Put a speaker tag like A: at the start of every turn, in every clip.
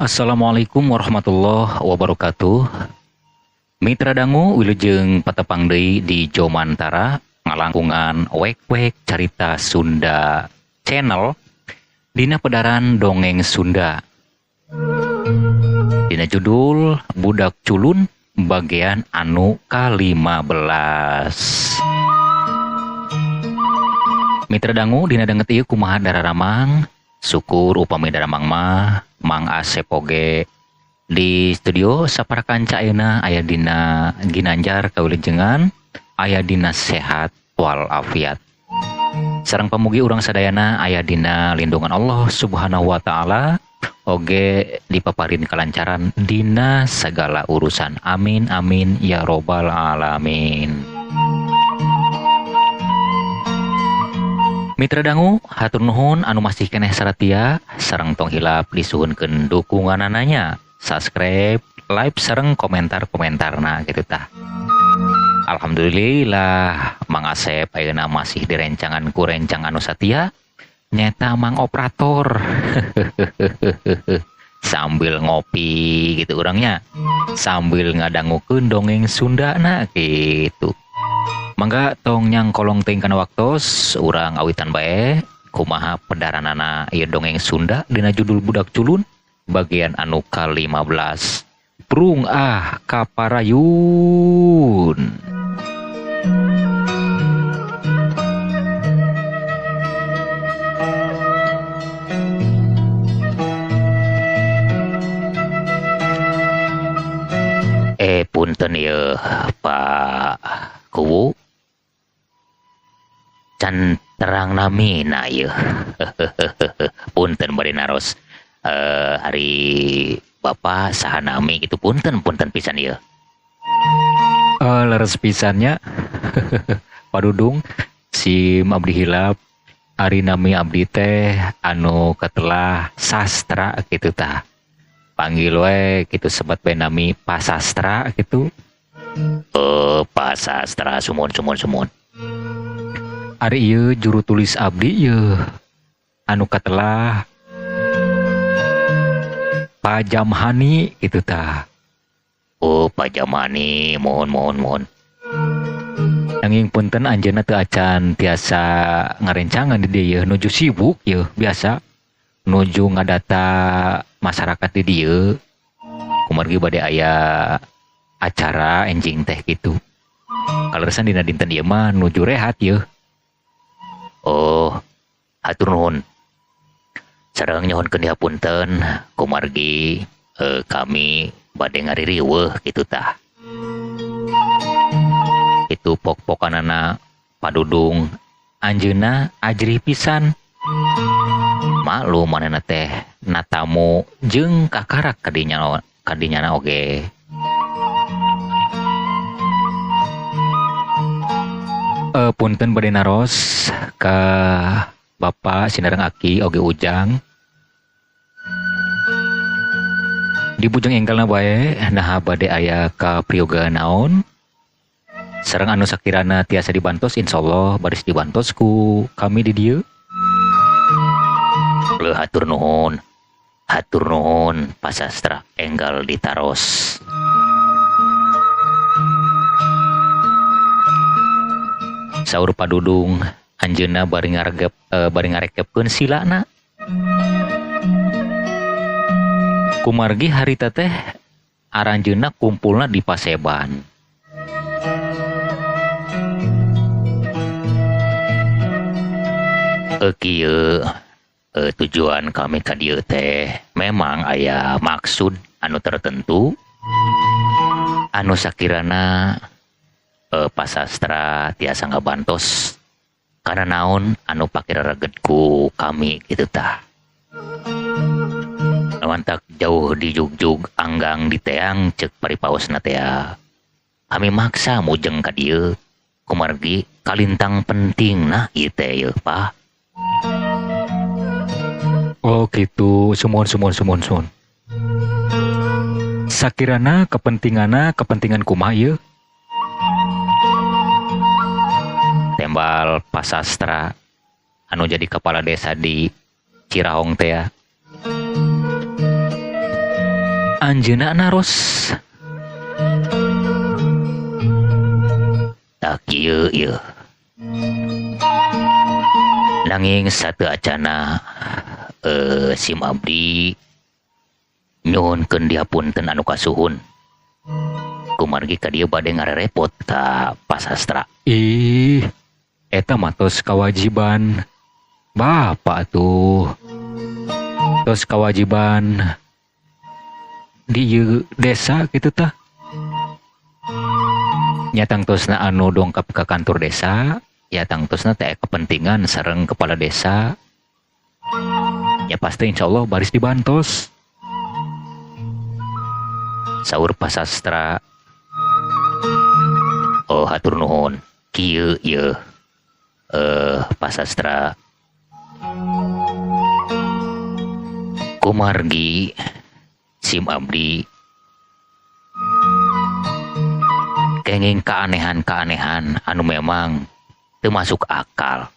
A: Assalamualaikum warahmatullahi wabarakatuh. Mitra dangu wilujeng patepang deui di Jomantara ngalangkungan wek-wek carita Sunda channel dina pedaran dongeng Sunda. Dina judul Budak Culun bagian anu ka-15. Mitra dangu dina danget ieu kumaha dararamang, syukur upami daramang mah Mang Asep oge di studio sapara kanca ayeuna aya dina ginanjar kawilujengan, aya dina sehat walafiat. Sareng pamugi urang sadayana aya dina lindungan Allah Subhanahu wa taala, oge dipaparin kalancaran dina segala urusan. Amin amin ya robbal alamin. Mitra dangu hatur nuhun anu masih keneh saratia sareng tong hilap disuhunkeun dukunganananya, subscribe, like sareng komentar-komentarna gitu tah. Alhamdulillah Mang Asep ayeuna masih direncangan ku rencang anu satia nyaeta Mang Operator. Sambil ngopi gitu urangnya, sambil ngadangukeun dongeng Sunda na gitu. Mangga tong nyangkolong teuing kana waktos urang awitan bae kumaha pedaranana ieu dongeng Sunda dina judul Budak Culun bagian anu ka-15. Prung ah kaparayun. Punten ieu Pak Kuwu. Can terang namina ieu. Punten bari naros hari Bapak saha nami gitu, punten punten pisan ieu. Leres pisannya Padudung sim abdi hilap ari nami abdi teh anu ketelah sastra gitu tah. Panggil we gitu sebat bae nami Pasastra gitu. Pasastra sumon sumon sumon. Ari ieu juru tulis abdi ieu anu katelah Pak Jamhani gitu tah. Oh Pak Jamhani, mohon mohon mohon. Nanging punten anjeunna teu acan tiasa ngarencangan di dieu nuju sibuk ieu biasa nuju ngadata masyarakat di dieu. Kumargi bade aya acara enjing teh gitu. Kaleresan dina dinten ieu mah nuju rehat ieu. Oh, hatur nuhun. Sareng nyuhunkeun dihapunten kumargi kami bade ngaririweuh kitu tah. Itu pok-pokanana Padudung anjeunna ajrih pisan. Maklum manehna teh natamu jeung kakarak kadinya kadinyana oge. Punten bade naros ka Bapak sinareng Aki oge Ujang. Di bujeng enggalna bae naha bade aya ka priyoga naon. Sareng anu sakirana tiasa dibantos insyaallah baris dibantos ku kami di dieu. Leuh hatur nuhun. Hatur nuhun Pasastra enggal ditaros. Saur Padudung anjeunna bari ngaregep bari ngarekepkeun silana. Kumargi harita teh aranjeunna kumpulna di Paseban. Kieu tujuan kami ka dieu teh memang aya maksud anu tertentu anu sakirana Pasastra tiasa ngabantos karena naon anu pakirareget ku kami gitu tah. Mantak jauh di jugjug anggang di teang cek paripaosna teh. Kami maksa mujeng ka dieu kumargi kalintang penting nah ieu teh yeuh Pak. Oh gitu, sumuhun sumuhun sumuhun sumuhun. Sakirana kepentinganna kepentingan kumaha ieu? Tembal Pasastra anu jadi kepala desa di Cirahong teh. Anjeunna naros. Tah kieu ieu. Nanging sateu acana sim abdi nyuhunkeun dihapunten anu kasuhun. Kumargi ka dieu bade ngarerepot ka Pasastra.
B: Ih, eta mah tos kawajiban bapak tuh. Tos kawajiban di ieu desa kitu tah. Nya tangtosna anu dongkap ka kantor desa, ya tangtosna teh kepentingan sareng kepala desa. Ya pasti insyaallah baris dibantos.
A: Saur Pasastra. Oh hatur nuhun. Kieu ieu. Pasastra. Kumargi sim abdi kenging keanehan-keanehan anu memang teu masuk akal.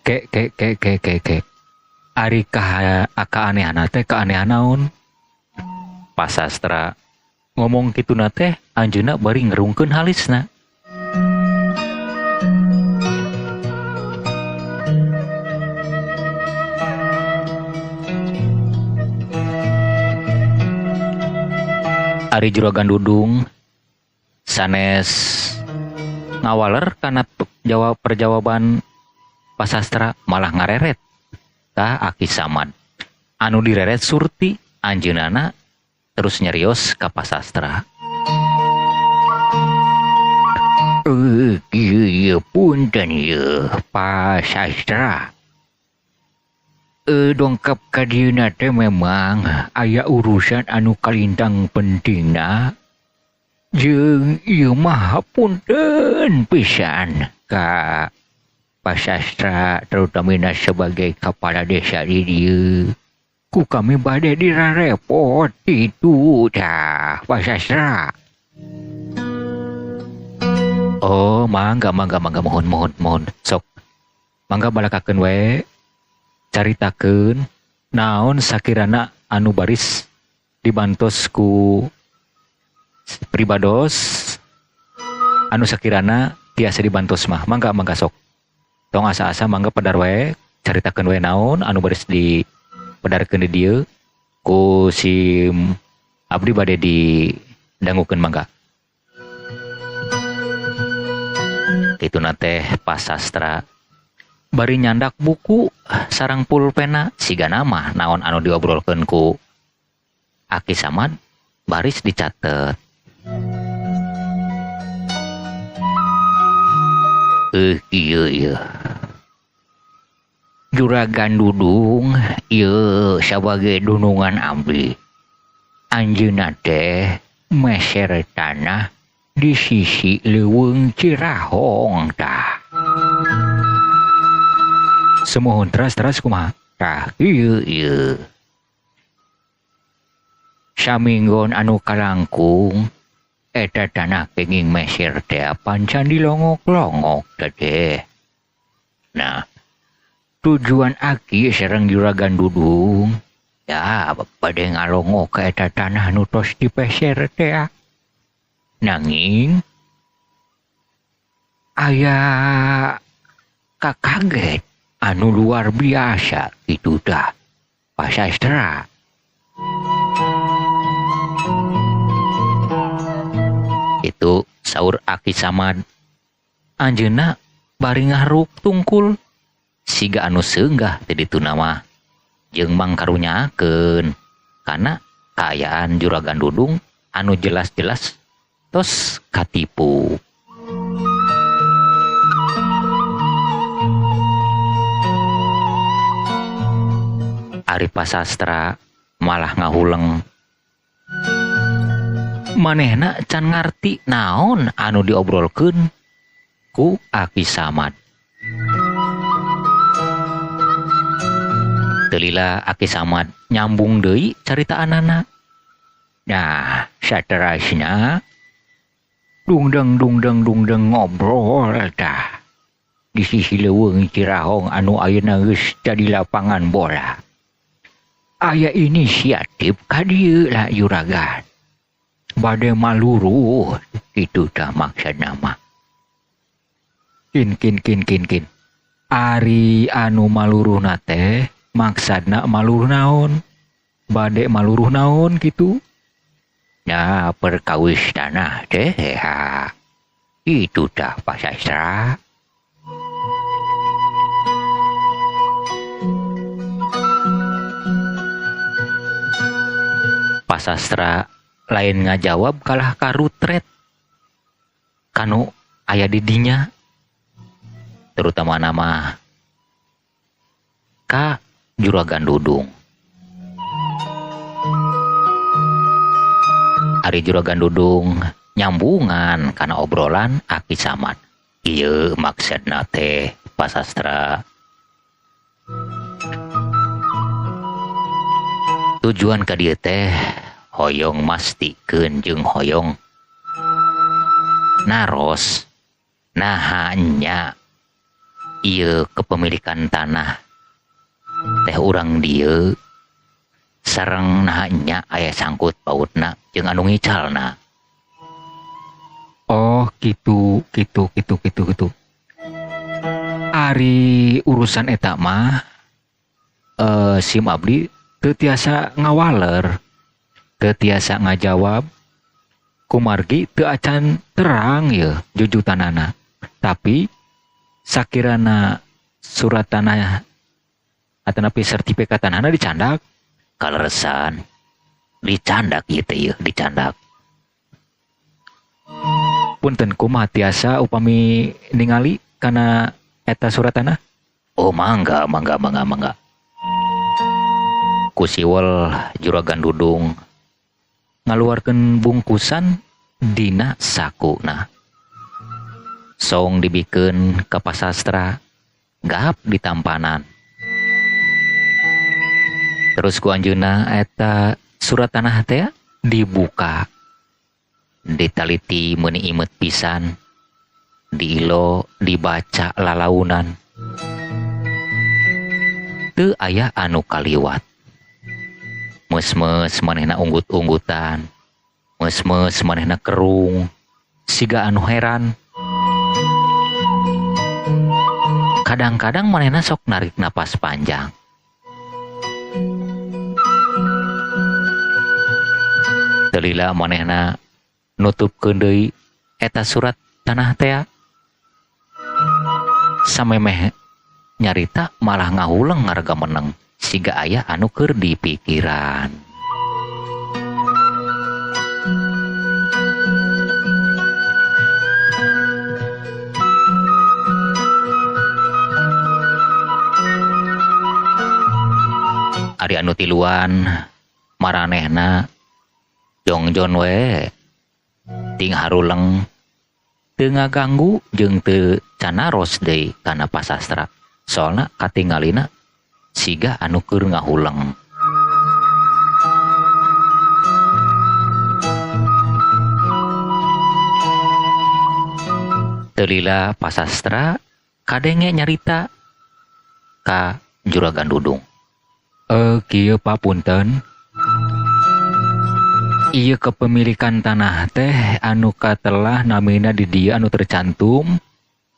B: Ke ke ke ke ke ke. Ari keanehan teh keanehan naon?
A: Pasastra ngomong kituna teh anjeunna bari ngerungkeun halisna. Ari Juragan Dudung sanes ngawaler kana jawab perjawaban Pasastra malah ngareret ka Aki Samad. Anu direret Surti anjeunana terus nyerios ka Pasastra. Ieu punten ieu Pasastra. Dongkap ka dieuna teh memang aya urusan anu kalintang pentingna. Jeung ieu mah punten pisan ka Pasastra terutamina sebagai kepala desa di dieu. Ku kami bade dirarepot itu tah Pasastra. Oh mangga mangga mangga mohon mohon mohon sok. Mangga balakakeun we. Caritakeun naon sakirana anu baris dibantos ku pribados anu sakirana tiasa dibantos mah mangga mangga sok. Tong asa-asa mangga pedar wae caritakeun wae naon anu baris dipedarkeun di dieu ku sim abdi bade didangukeun mangga. Kituna teh Pasastra bari nyandak buku sarang pulpena sigana mah naon anu diobrolkeun ku Aki Samad baris dicatet. Ieu ieu. Juragan Dudung ieu sabagai dunungan abdi. Anjeunna teh meser tanah di sisi leuweung Cirahong tah.
B: Semohon teras-teras kumaha?
A: Tah ieu ieu. Saminggon anu kalangkung eta tanah kenging meser teh pancan dilongok-longok teh. Nah, tujuan aki sareng Juragan Dudung ya bade ngalongok ka eta tanah nu tos dipeser teh. Nanging aya kakaget anu luar biasa itu dah Pasastra. Itu saur Aki Samad. Anjeunna bari ngahruk tungkul siga anu seunggah teh dituna mah jeung mangkarunyakeun kana kaayaan Juragan Dudung anu jelas-jelas tos katipu. Ari Pasastra malah ngahuleng. Manehna can ngarti naon anu diobrolkeun ku Aki Samad. Telila Aki Samad nyambung deui caritaanana. Nah, saterasna dungdeng dungdeng dungdeng ngobrol tah. Di sisi leuweung Cirahong anu ayeuna geus jadi lapangan bola. Aya inisiatif ka dieu lah juragan. Bade maluruh kitu tah maksudna mah. Kin kin kin kin kin. Ari anu maluruhna teh maksudna maluruh naon? Bade maluruh naon kitu? Ya perkawis tanah teh ha. Itu tah Pak Sastra. Pak Sastra lain ngajawab kalah karutret kanu aya di dinya, terutama nama ka Juragan Dudung. Ari Juragan Dudung nyambungan kana obrolan Aki Samad. Ieu maksudna teh Pak Sastra. Tujuan ka dieu teh hoyong mastikeun jeung hoyong naros naha nya ieu kepemilikan tanah teh urang dieu sareng naha nya aya sangkut pautna jeung anu ngicalna. Oh gitu gitu gitu gitu gitu. Ari urusan eta mah sim abdi teu tiasa ngawaler, teu tiasa ngajawab kumargi teu acan terang ye jujutanana. Tapi sakirana surat tanah atanapi sertifikat tanahna dicandak kaleresan, dicandak ieu teh yeuh, dicandak. Punten kumaha tiasa upami ningali kana eta surat tanah? Oh mangga mangga mangga mangga. Ku siwel Juragan Dudung ngaluarkeun bungkusan dina sakuna. Song dibikeun ka Pak Sastra, gap ditampanan. Terus ku anjeunna eta surat tanah teh dibuka. Ditaliti meuni imet pisan, diilo dibaca lalaunan. Teu aya anu kaliwat. Meus-meus manehna unggut-unggutan, meus-meus manehna kerung, siga anu heran. Kadang-kadang manehna sok narik napas panjang. Teu lila manehna nutupkeun deui eta surat tanah tea. Samemeh nyarita malah ngahuleng ngarga meneng siga aya anu keur dipikiran. Ari anu tiluan maranehna jongjon we ting haruleng teu ngaganggu jeung teu canaros deui kana Pak Sastra. Soalna katingalina siga anu keur ngahuleng. Teu lila Pak Sastra kadenge nyarita ka Juragan Dudung. Kieu Pak punten. Ieu kepemilikan tanah teh anu katelah namina di dieu anu tercantum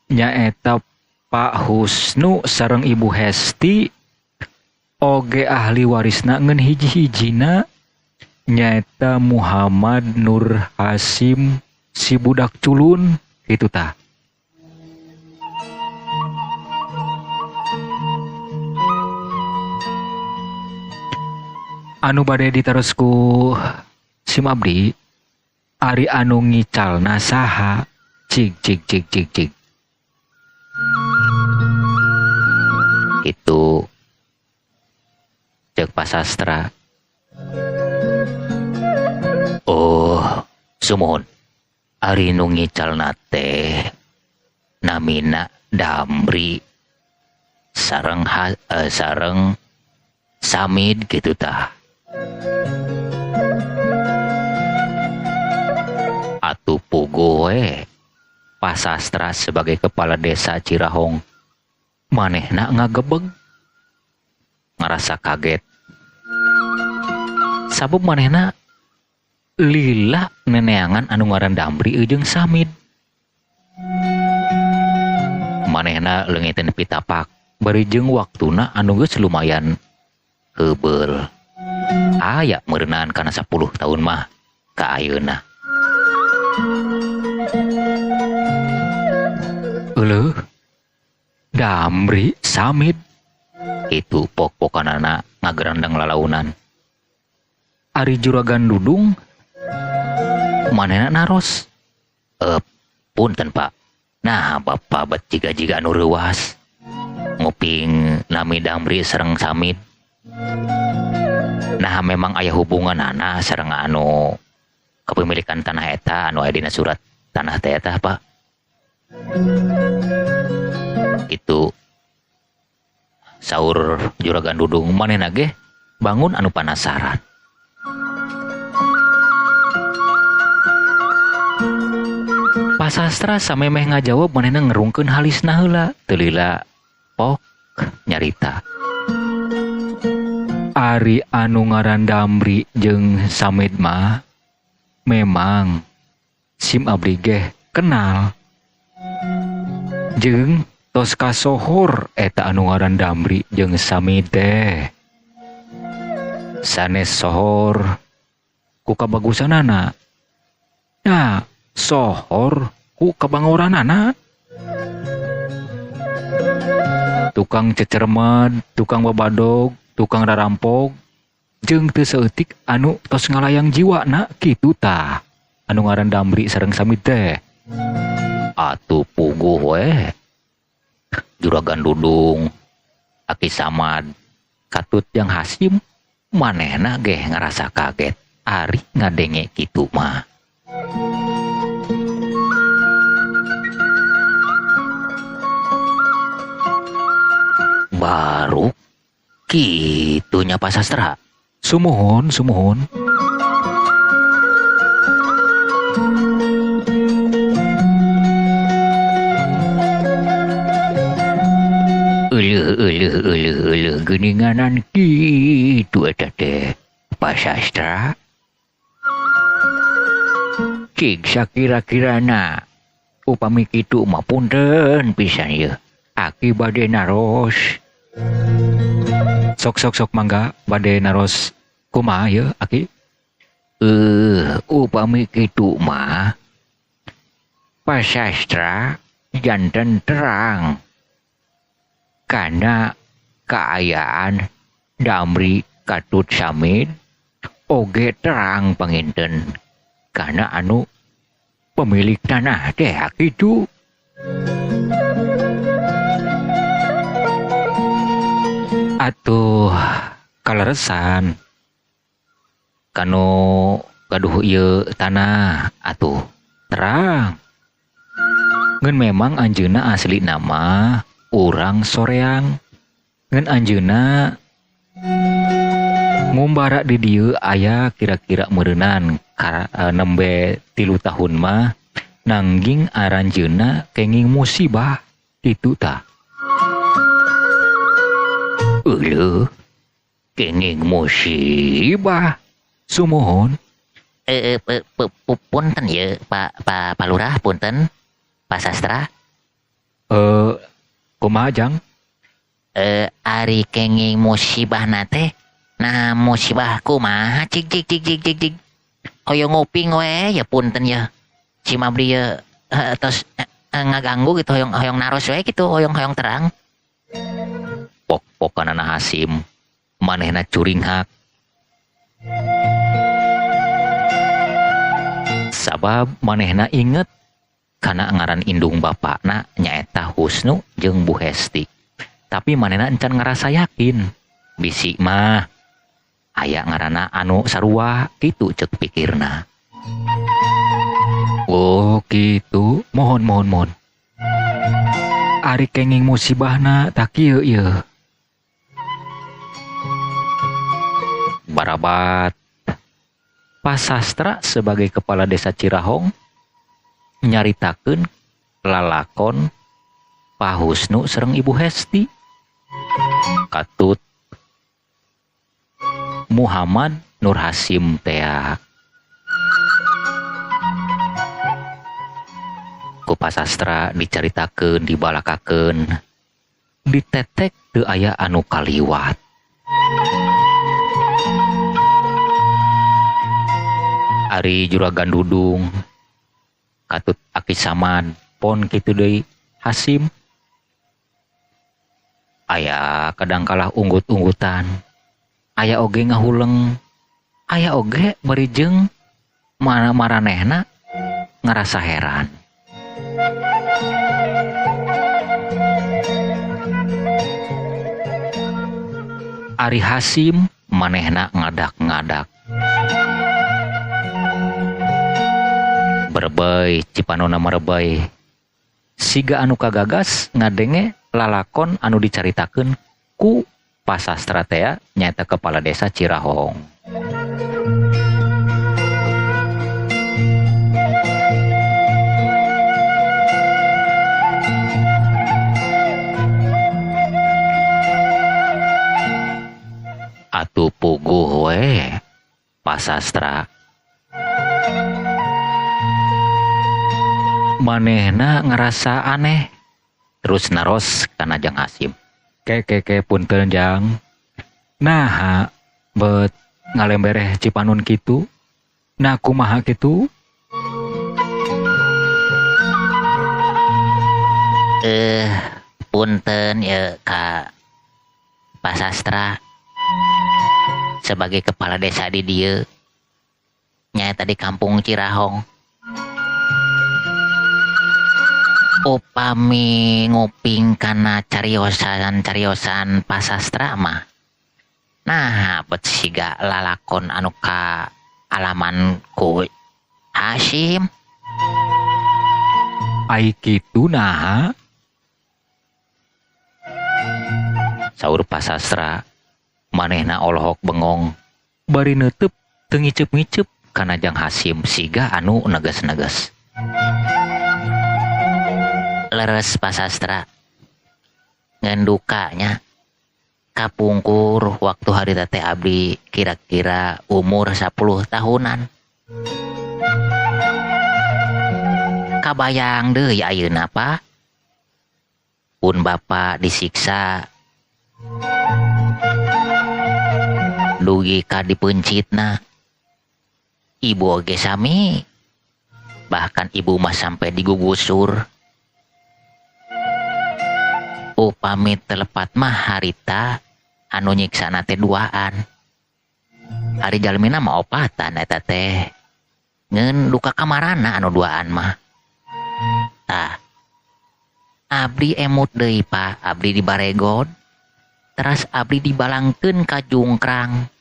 A: nyaeta Pak Husnu sareng Ibu Hesti oge ahli warisna ngeun hiji-hijina nyaeta Muhammad Nur Hasim si budak culun kitu tah. Anu bade ditaros ku sim abdi ari anu ngicalna saha? Cig cig cig cig cig. Itu cek Pak Sastra. Oh, sumuhun. Ari nu ngicalna teh namina Damri sareng sareng Samid gitu tah. Atuh puguh we Pak Sastra sebagai kepala desa Cirahong manehna ngagebeg ngerasa kaget.
B: Sabab manehna lila neneangan anu ngaran Damri jeung Samid. Manehna leungiteun pitapak bari jeung waktuna anu geus lumayan heubeul. Aya meureunan kana 10 tahun mah ka ayeuna. Euleuh Damri Samid itu pok-pokanana ngagerandang lalaunan. Ari Juragan Dudung manehna naros. Punten Pak. Nah bapak bet jiga-jiga anu reuwas nguping nami Damri sareng Samid. Nah memang aya hubunganana sareng anu kepemilikan tanah eta anu aya dina surat tanah teh eta Pak. Itu saur Juragan Dudung manehna ge bangun anu panasaran. Pak Sastra samemeh ngajawab manehna ngerungkeun halisna heula teu lila pok nyarita. Ari anu ngaran Damri jeung Samid mah memang sim abdi ge kenal. Jeung tos kasohor eta anu ngaran Damri jeung Samid teh. Sanes sohor ku kabagusanana. Nah, sohor ku kabangoranana. Tukang cecermed, tukang babadog, tukang rarampog, jeung teu saeutik anu tos ngalayang jiwana kitu tah. Anu ngaran Damri sareng Samid teh. Atuh puguh we. Juragan Dudung, Aki Samad, katut yang Hasim, manehna ge ngarasa kaget ari ngadenge kitu mah. Baru kitunya Pak Sastra. Sumuhun, sumuhun. Euleuh euleuh euleuh euleuh geuninganan kitu eta teh Pak Sastra. Cik sakira-kirana upami kitu mah punten pisan ieu. Aki bade naros. Sok sok sok mangga bade naros kumaha ieu aki? Upami kitu mah Pak Sastra janten terang kana kaayaan Damri katut Samid oge terang panginten kana anu pemilik tanah teh kitu. Atuh kaleresan kanu gaduh ieu tanah atuh terang. Ngan memang anjeunna asli nama urang Soreang. Ngan anjeunna ngumbara di dieu aya kira-kira meureunan nembe 3 tahun mah nangging aranjeunna kenging musibah kitu tah. Euleuh kenging musibah sumuhun.
A: Punten ye Pak Pak Lurah, punten Pak Sastra.
B: Kumaha jang?
A: Ari kenging musibah teh. Nah musibah kumaha cik cik cik cik cik cik. Hoyong nguping we ya punten ya. Si mabdi ye tos ngaganggu gitu, hoyong hoyong naros we gitu, hoyong hoyong terang.
B: Pok-pokanana Hasim manehna curinghak. Sabab manehna inget kana ngaran indung bapakna nyaeta Husnu jeung Bu Hesti. Tapi manehna encan ngarasa yakin bisi mah aya ngaranna anu sarua kitu ceuk pikirna. Oh kitu, mohon mohon mohon. Ari kenging musibahna tak kieu ieu. Barabat Pak Sastra sebagai kepala desa Cirahong nyaritakeun lalakon Pak Husnu sareng Ibu Hesti. Katut
A: Muhammad Nur Hasim tea. Ku pasastra dicaritakeun dibalakakeun ditetek teu aya anu kaliwat. Ari Juragan Dudung katut Aki Samad pon kitu deui Hasim aya kadang kalah unggut-unggutan aya oge ngahuleng aya oge bari jeung maranehna ngarasa heran. Ari Hasim manehna ngadak-ngadak berebay cipanona merebay siga anu kagagas ngadenge lalakon anu dicaritakeun ku pasastra tea nyaeta kepala desa Cirahong. Atuh puguh we pasastra manehna ngerasa aneh terus naros kana Jang Hasim. Ke punten Jang, naha bet ngalembereh cipanun kitu, nah kumaha kitu?
C: Punten ya ka pasastra sebagai kepala desa di dieu nyaeta di kampung Cirahong. Upami nguping kana cariosan-cariosan pasastra mah nah bet siga lalakon anu ka alaman ku Hasim.
A: Ai kitu naha? Saur pasastra manehna olohok bengong bari neuteub teu ngiceup-ngiceup kana Jang Hasim siga anu neges-neges.
C: Leres pasastra ngan dukanya kapungkur waktu hari teh abdi kira-kira umur 10 tahunan. Kabayang deui ayeuna Pak, pun bapak disiksa dugi ka dipencitna, ibu oge sami, bahkan ibu mah sampai digugusur. Upami telepat mah harita anu nyiksana teh duaan, hari jalmina mah opatan eta teh ngeun duka kamarana anu duaan mah. Tah abdi emut deui Pak, abdi dibaregod teras abdi dibalangkeun ka jungkrang,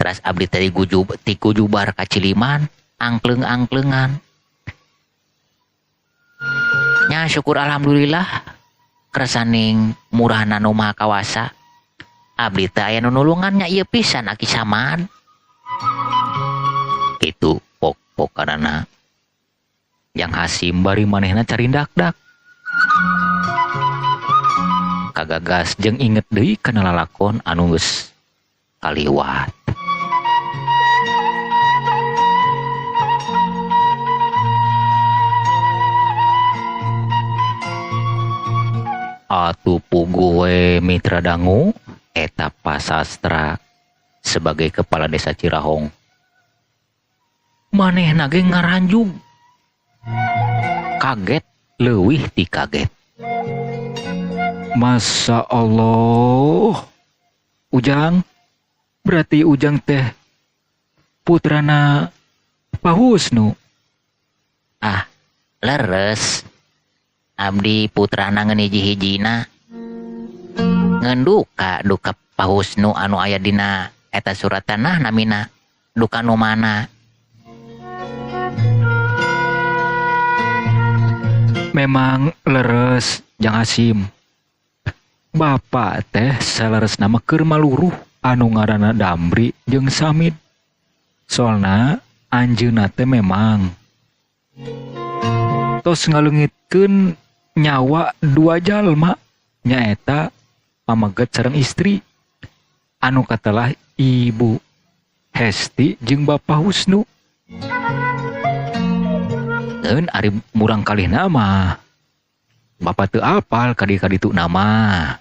C: teras abdi teh tikujubar ka Ciliman angkleng-angklengan. Nya syukur alhamdulillah kersaning murahna nu maha kawasa abdi teh aya nu nulungan nya ieu pisan Aki Samad.
A: Kitu pok-pokanana Jang Hasim bari manehna carindak-dak kagagas jeung inget deui kana lalakon anu geus kaliwat. Atuh puguh we mitra dangu eta pasastra sebagai kepala desa Cirahong manehna ge ngaranjug kaget leuwih ti kaget. Masya Allah Ujang, berarti Ujang teh putrana Pak Husnu.
C: Ah leres abdi putrana ngeun hiji-hijina ngeun duka duka Pak Husnu anu aya dina eta surat tanah namina duka nu mana.
A: Memang leres Jang Hasim, bapak teh saleresna mah keur maluruh anu ngaranna Damri jeung Samid. Soalna anjeunna teh memang tos ngaleungitkeun nyawa dua jalma nyaeta pameget sareng istri.
B: Anu katelah Ibu Hesti jeung Bapak Husnu. Ngeun ari murang kalih nama Bapak teu apal ka ditu nama.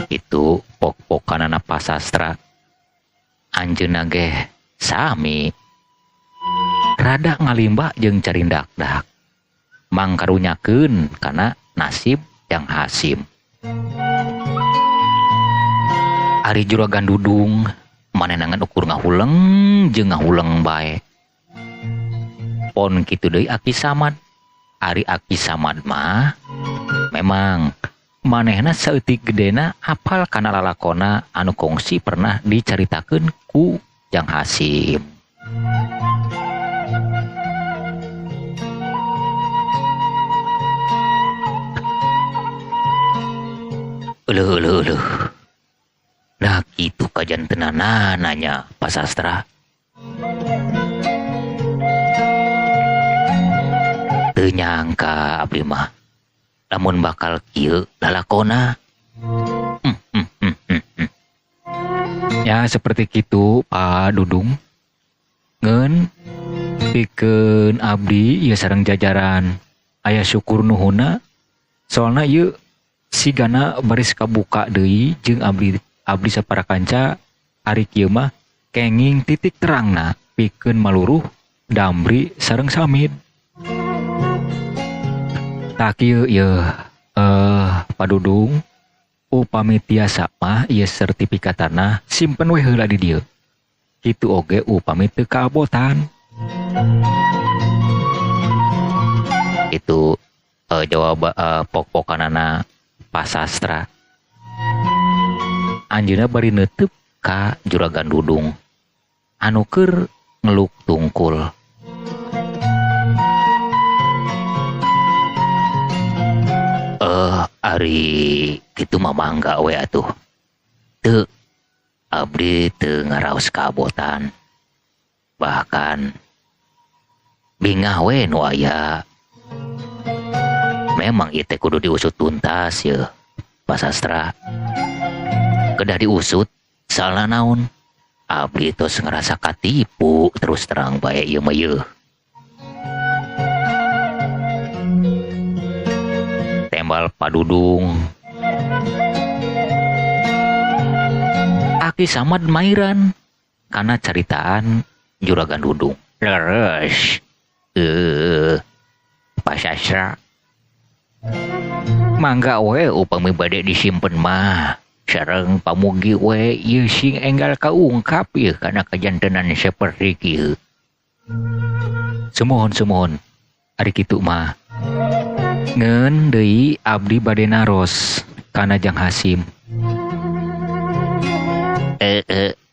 B: Itu pok-pokanana Pasastra. Anjeunna ge sami rada ngalimba jeung carindak-dak. Mangkarunyakeun kana nasib Jang Hasim. Ari Juragan Dudung manehna ngan ukur ngahuleng jeung ngahuleng bae. Pon kitu deui Aki Samad. Ari Aki Samad mah memang manehna saeutik gedena apal kana lalakona anu kongsi pernah dicaritakeun ku Jang Hasim. Euleuh euleuh euleuh. Nah kitu kajantenana nanya Pasastra. Teu nyangka abdi mah lamun bakal kieu lalakona. Ya seperti kitu Pak Dudung. Ngeun pikeun abdi ieu sareng jajaran aya syukur nuhunna soalna ieu sigana baris kabuka deui jeung abdi sapara kanca ari kieu mah kenging titik terangna pikeun maluruh Damri sareng Samid. Tah kieu ieu Pak Dudung upami tiasa mah ieu sertifikat tanah simpen we heula di dieu. Kitu oge upami teu kaabotan. Itu jawab pok-pokanana Pasastra. Anjeunna bari neuteub ka Juragan Dudung anu keur ngeluk tungkul. Ari kitu mah mangga we atuh. Teu abdi teu ngaraos kaabotan. Bahkan bingah we nu aya. Memang ieu teh kudu diusut tuntas yeuh Pasastra. Kedah diusut salah naon. Abdi tos ngerasa katipu terus terang bae ieu mah yeuh. Tembal Pak Dudung. Aki Samad mairan kana caritaan Juragan Dudung. Leres. Pasastra. Mangga we upami bade disimpen mah. Sareng pamugi we ieu sing enggal kaungkap ieu kana kajantenan saperti kieu. Sumuhun-sumuhun ari kitu mah. Ngeun deui abdi bade naros kana Jang Hasim.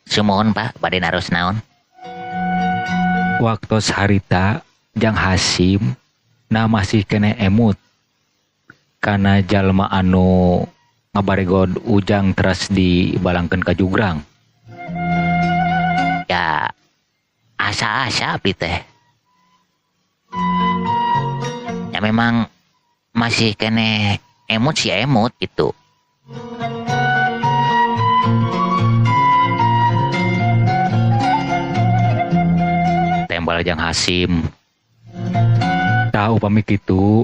C: Sumuhun Pak, bade naros naon?
B: Waktos harita Jang Hasim na masih keneh emut kana jalma anu ngabaregod Ujang teras dibalangkeun ka jugrang.
C: Ya asa-asa abdi teh. Ya memang masih keneh emut sih emut gitu.
B: Tembal Jang Hasim. Tah upami kitu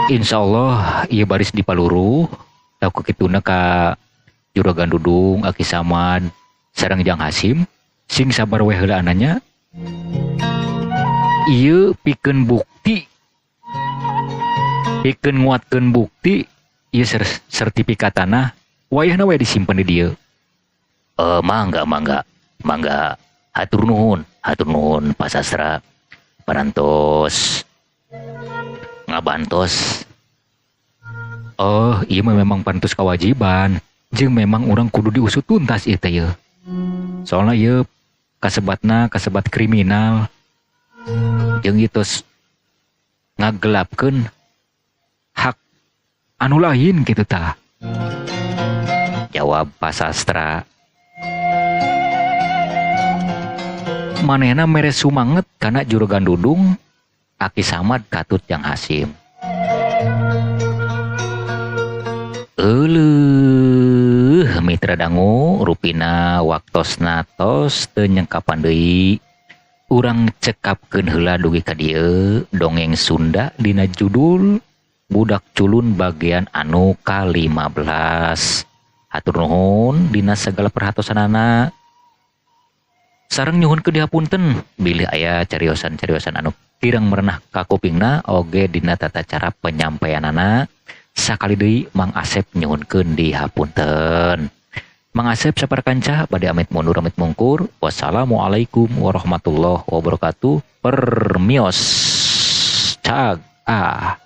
B: insya Allah ieu baris dipaluruh tah kituna ka Juragan Dudung, Aki Samad sareng Jang Hasim sing sabar we heula ananya. Ieu pikeun bukti, pikeun nguatkeun bukti ieu sertifikat tanah wayahna we disimpen di dieu.
C: Mangga mangga mangga hatur nuhun Pasastra parantos ngabantos.
B: Oh, ieu mah memang pantos kewajiban jeung memang urang kudu diusut tuntas ieu teh yeuh. Soalna ieu kasebatna kasebat kriminal jeung ieu tos ngagelapkeun hak anu lain kitu tah.
A: Jawab Pasastra.
B: Manehna mere sumanget kana Juragan Dudung, Aki Samad katut Jang Hasim.
A: Euleuh mitra dangu rupina waktosna tos teu nyengkapan deui. Urang cekapkeun heula dugi ka dieu dongeng Sunda dina judul Budak Culun bagian anu ka-15. Hatur nuhun dina segala perhatosanana. Sareng nyuhunkeun dihapunten bilih aya cariosan-cariosan anu kirang merenah ka kupingna oge dina tata cara penyampaianana. Sakali deui Mang Asep nyuhunkeun dihapunten. Mang Asep saparkanca bade amit mundur amit mungkur. Wassalamualaikum warahmatullahi wabarakatuh. Permios cag ah.